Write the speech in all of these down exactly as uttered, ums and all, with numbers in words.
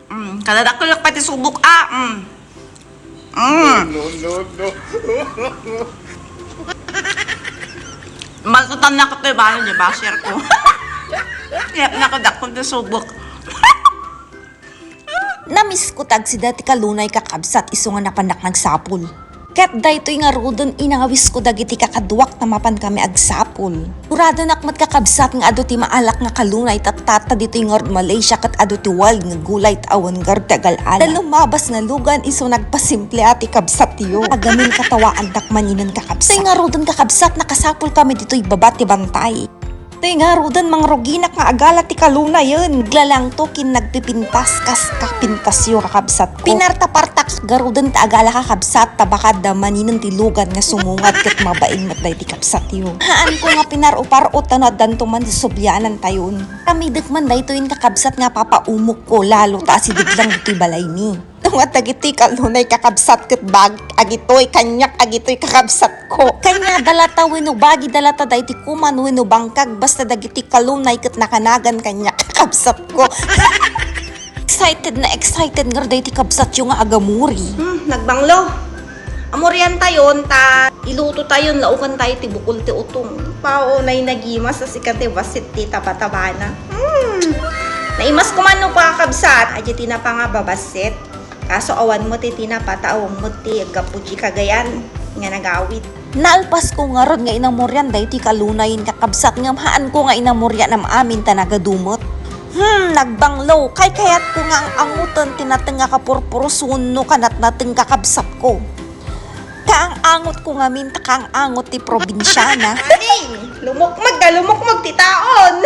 Mm, kadadakkelek pay ti subok, ah. Mm. Mm. No, no, no. Maltutan na ko to, bala ni basher ko. Kaya nakadakkel ti subok. Namisko ti agsida ti kalunay, kakabsat, isu nga napannak nagsapul. Ket daytoy ngaruden, inawisko dagiti kakaduak ta mapan kami agsapul. Siguradok met, kakabsat, nga adu ti maalak nga kalunay tatta, ta ditoy ngarud Malaysia ket adu ti wild nga gulay ta awan ngarud ti agal-ala. Ta lumabas nga lugan, isu nagpasimple a ti kabsatyo. Agamin katawaandak maninen, kakabsat. Daytoy ngaruden, kakabsat, nakasapul kami ditoy baba ti bantay. Daytoy ngaruden, mangruginak nga agala ti kalunayen. Naglalangto ken nagpipintas kas kapintasyo, kakabsatko. Pinarta-partak garuden ti agala, kakabsat, ta baka adda maninen ti lugan nga sumungad ket mabain met daydi kabsatyo. Haanko nga pinar-upar-o ta no addanto man ti sublianantayon. Aramidek man daytoyen, kakabsat, nga papaumokko lalo ta asideg lang ditoy balaymi. Tunga dagitoy kalunay, kakabsat, ket bag-, agitoy kaniak, agitoy kakabsatko. Kaniada lata wenno bagida lata daytoy kuman wenno bangkag, basta dagitoy kalunay ket nakanagan kaniak, kakabsatko. Excited na excited ngarud daytoy kabsatyo nga agamuri. Hmm, nagbanglo. Amuriantayon ta ilutotayon, laokantayo ti bukol ti utong. Paunay, nagimas a sika ti bassit ti taba-tabana. Hmm. Naimas ko man no, kakabsat, a daytoy tinapa nga babassit. Kaso awan met ti tinapa ta awan met ti aggapu ti kagayan nga nagawid. Nalpasko ngarud nga inamurian daytoy kalunayen, kakabsat, ngem haanko nga inamurian am-amin ta nagadu met. Hmm, nagbanglo. Kaykayatko nga ang-angoten ti nateng nga kapurpurus wenno kanatnateng, kakabsatko. Kaang-angotko ngamin ta kaang-angot ti probinsiana. Aning, lumukmeg ka, lumukmeg ti taon.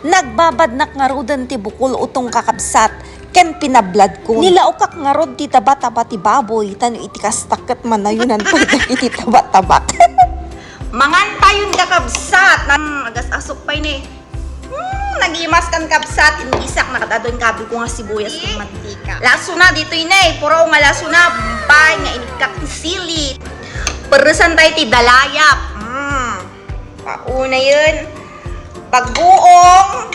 Nagbabadnak ngaruden ti bukol utong, kakabsat, ken pinabladkon. Nilaokak ngarud ti taba-taba ti baboy, ta no iti kasta ket manayonan pay dagiti taba-tabak. Mangantayon, kakabsat. Hmm, agas-asok pay ni. Hmm, nagimas kan, kabsat, inisak na kadadon kabi ko nga sibuyas ken mantika. Lasona ditoy ne, puro nga lasona, bay nga inikkak ti sili. Perresan tayo ti dalayap. Hmm. Pauna yun. Bagoong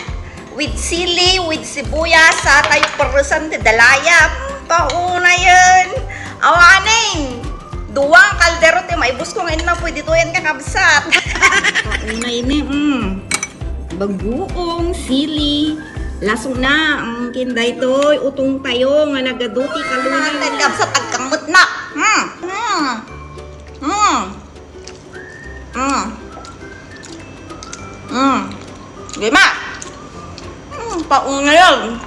with sili, with sibuyas, sa tayo perresan ti dalayap. Hmm, pauna yun. Awanen. Duwang kaldero ti maibus ko nga inna, pwede to yan, kakabsat. Pauna ini, mm. Bagoong, sili, lasona, mm, ken daytoy, utong tayo nga nagadu ti kalunay. Kakabsat, agkammet na. Mm. Mm. Mm. Mm. Di ba? Mm, pauna yun.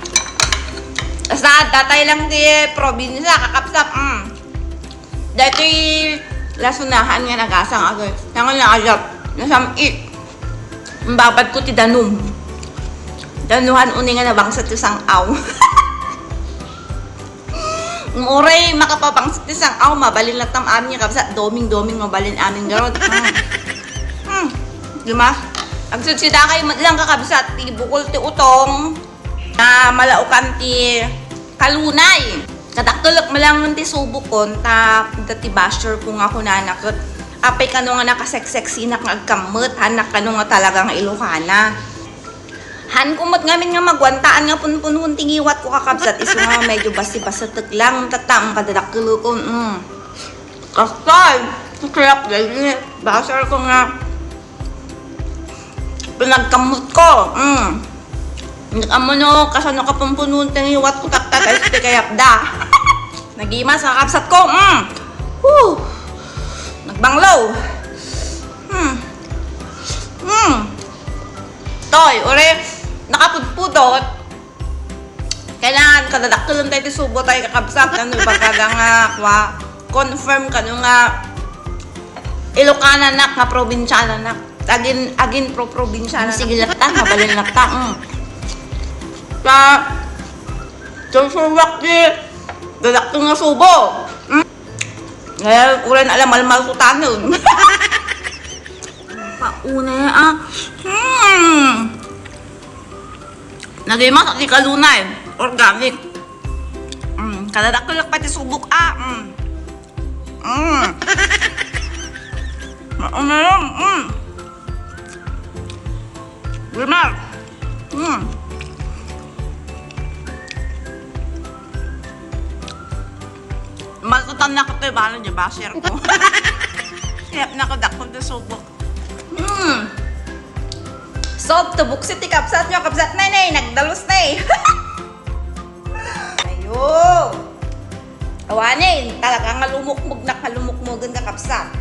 Basta datay lang ti probinsya, kakabsat. Mm. Daytoy lasonahan nga nagasang, agay. Tangan na ajap. Nasam-it. Ang babad ko ti danum. Danuhan uni nga nabangsa ti sang-aw. Uray makapabangsa ti sang-aw, mabalin latta amin nga kabsat. Doming-doming mabalin amin garod. Hmm. Hmm. Di ba? Agsidsida kayo met lang, kakabsat, ti bukol ti utong. Na malaokan ti kalunay. Kadakkelek malangen ti subokon, ta, ta ti basher ko nga kunana ket, apay kano nga nakaseksek sinak nga agkammet, hanak kano nga talaga nga Ilocana. Hanko met ngamin nga maguantaan nga punpunhon ti ngiwat ko, kakabsat, isu nga medyo basi-basetek lang, tatta, ang kadadakkelekon, mm. Kastay, sarap dagiti basher ko nga pinagkammet ko. Mm. Nag-ammo no, kasano ka pumpunon ti ngiwat ko, tatta, ta isu ti kayatda. Nagimas, kakabsat ko. Mm. Whew. Nagbanglo. Mm. Mm. Toy, ore, nakapudpudot. Kailangan kadadakkelen tayo ti subo tayo, kakabsat, ano, ibaga nga, kwa, confirm kano nga Ilocananak, nga probinsiananak. Agin, agin pro-, probinsiananak. Sige latta, mabalin latta, mm. Sa, susuwak di, dadakkel nga subo. Mm. Ngayon, ulan alam, malmal ko tanong. Pauna, ah. Hmm. Nagimas ti kalunay, organic. Mm, kadadakkelek pay ti subok, ah. Mm. Mm. Mauna yun, mm. Gimar. Mm. Tan na ko to, bala niya, basher ko. Kaya na ko dakon to subok. Hmm. Sob, tubuksit ti kabsat nyo, kabsat na, nay. Nagdalus na, eh. Ayo. Awanen, talaga nga lumukmog na kalumukmogan ka, kabsat.